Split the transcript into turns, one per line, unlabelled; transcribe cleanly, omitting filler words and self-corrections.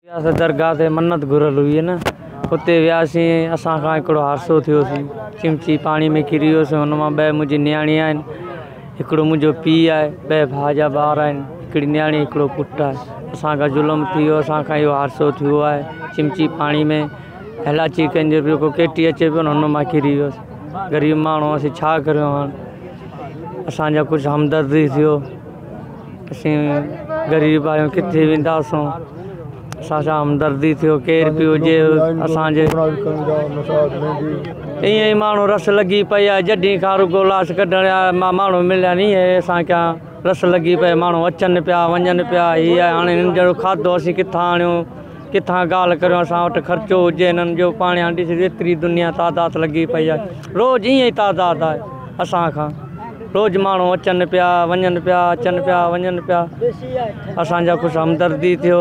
وياسين درگاهه تي منت گهريل هئي نه اتي وياسين اسان کان هڪڙو حادثو ٿيو سي چمچي پاڻي ۾ ڪري ويوسي هن مان ٻه منهنجي نياڻي آهن هڪڙو منهنجو پيء آهي ٻه ڀاء جا ٻار آهن هڪڙي نياڻي هڪڙو پٽ آهي اسان کان ظلم ٿي ويو اسان کان اهو حادثو ٿيو آهي چمچي پاڻي ۾ هلاچي ڪنهن جو به ڪيٽي اچي پيو نه هن مان ڪري ويوس غريب ماڻهو اسين ڇا ڪريون هاڻ اسان جا ڪجهه همدردي ٿيو اسين غريب آهيون ڪٿي وينداسون اسان سان همدردي ٿيو ڪير به هجي اسان جي ائين ئي ماڻهو رس لڳي پئي آهي جڏهن کان رڳو لاش ڪڍڻ آيا ماڻهو مليا ني اسان کي رس لڳي پئي ماڻهو اچن پيا وڃن پيا هي آهي هاڻي هنن جهڙو کاڌو اسين ڪٿان آڻيون ڪٿان ڳالهه ڪريون اسان وٽ خرچو هجي هنن جو پاڻ هاڻي ڏس ايتري دنيا تعداد لڳي پئي آهي روز ائين ئي تعداد آهي اسان کان روز ماڻهو اچن پيا وڃن پيا اچن پيا وڃن پيا اسان جا ڪجهه همدردي ٿيو.